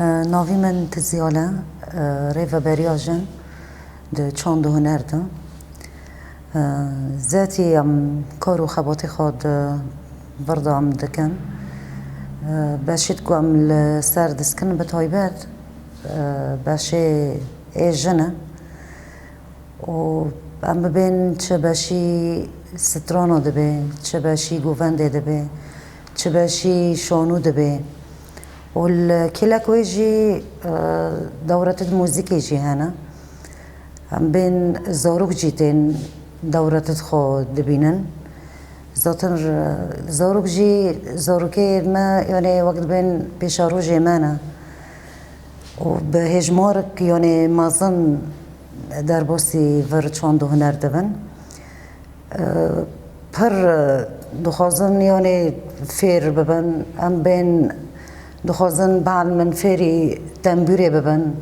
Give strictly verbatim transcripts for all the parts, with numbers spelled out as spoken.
Navî min Tizyal e, rêveberiya jin di çand û huner de. Zetî em kar û xebatê xwe di vir de em dikin. Beşît ku em li ser diskin bi taybet beşê ê jin e. Û em bibên çi beşî strana dibe, çi beşî govendê dibe, çi beşî şanû dibe. Û li kêlek wê jî, e, dewretê di muzîkê jî hene. Em bên zarok jî tên dewretê xwe dibînin. Zaten r-, zarok jî, zarokê me, yanê wek dibên pêşerojê me ne. Û bi hêjmarek, yanê mezin derbasî vir çand û huner dibin. Pir dixwazin, yanê fêr bibin. Em bên dixwazin bielimin fêrî tembûrê bibin,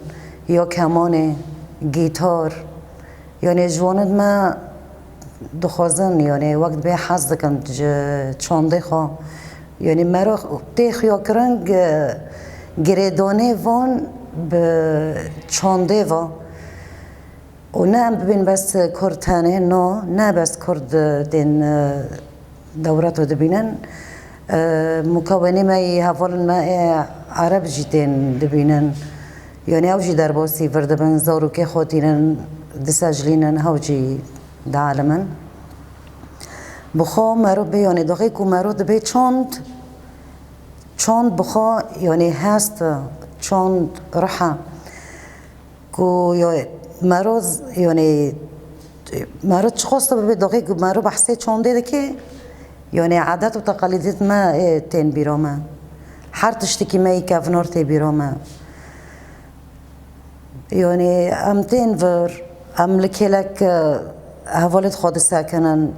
ya kemanê, gîtar. Yanê ji wan me dixwazin, yanê wek dibê hez dikin ji çandê xwe. Yanê mero tê xuya kirin gi-, girêdanê van bi çandê ve. Û ne em bibên bes Kurd tenê, no, ne bes Kurd tên, e, dewreta dibînin. E, mukawenê me yê hevalên me ê Ereb jî tên dibînin. Yanî ew jî derbasî vir dibin, zarokê xwe tînin, disecilînin, hew jî dielimin. Bi xwe mero bê, yanî daxê ku mero dibê çand, çand bi xwe, yanî hest e, çand ruh e. Ku ya mero z-, yanî mero çi xwesta bibe, daxê ku mero behsê çandê dike, yanî edet û teqalîdêt me ê tên bîra me. Her tiştekî me yê kevnar tê bîra me. Yanî em tên vir, em li kêlek, e, hevalêt xwe disekinin,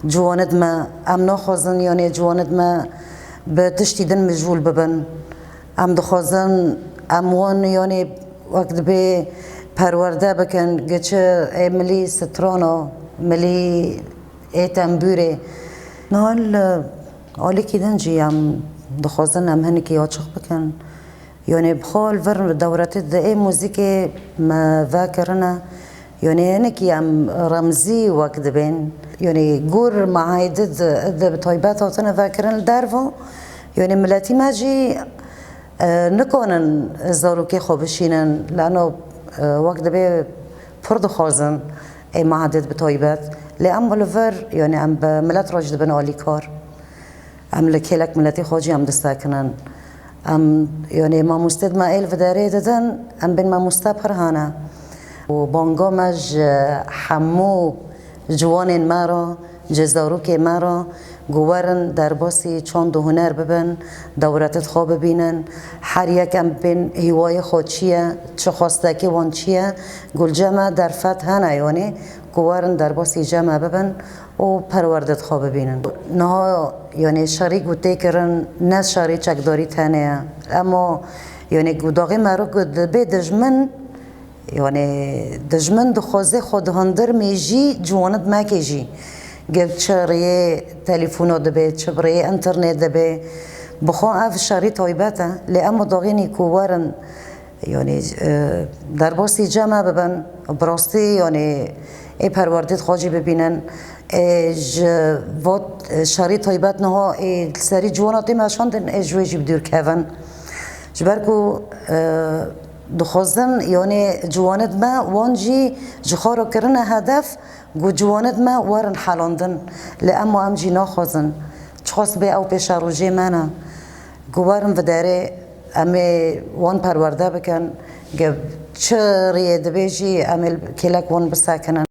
ciwanêt me, em naxwazin, yanî ciwanêt me bi tiştî din mijûl bibin. Em dixwazin, em wan, yanî wek dibê perwerde bikin, gi çi ê milî strana, milî ê tembûrê. Niha li alîkî din jî em dixwazin, em hinekî açiq bikin. Yanî bi xwe li vir dewretê di ê muzîkê me vekirine. Yanî hinekî em remzî wek dibên. Yanî gor mehaydê di, di bi taybet hatine vekirin li derve. Yanî miletî me jî, e, nikanin zarokê xwe bişînin. Lano, e, wek dibê pir dixwazin ê mehaydê bi taybet. Lê em li vir, yanî em bi milet re jî dibin alîkar. Em li kêlek miletê xwe jî em disekinin. Em, yanî mamostêt me ê li vê derê didin, em bên mamoste pir hene. Û banga me ji hemû ciwanên me re, ji zarokê me re, ku werin derbasî çand û huner bibin, dewretê xwe bibînin. Her yek em bên hîwayê xwe çi ye, çi xwestekê wan çi ye, ku li cem me derfet hene, yanî ku werin derbasî cem me bibin û perwerdê xwe bibînin. Niha, yanî şerî ku tê kirin, ne şerî çekdarî tenê ye. Ema, yanî ku daxê mero ku dibê dijmin, yanî dijmin dixwaze xwe di hundir mêjî ciwanit meke jî. Ge çi rêyê telefona dibe, çi bi rêyê înternet dibe. Bi xwe ev şerî taybet e. Lê ema daxênî ku werin, yanî, e, derbasî cem me bibin, bi rastî, yanî, ê perwerdê xwe jî bibînin, ê ji vat, e, şerî taybet niha ê li serî ciwana tê meşandin, ê ji wê jî bi dûr kevin. Ji ber ku, e, dixwazin, yanî ciwanit me wan jî ji xwe re kirine hedef, ku ciwanit me werin helandin. Lê ema em jî naxwazin. Çiqas bê ew pêşerojê me ne. Ku werin vê derê em ê wan perwerde bikin, ge çi rêyê dibe jî em ê kêlek wan bisekinin.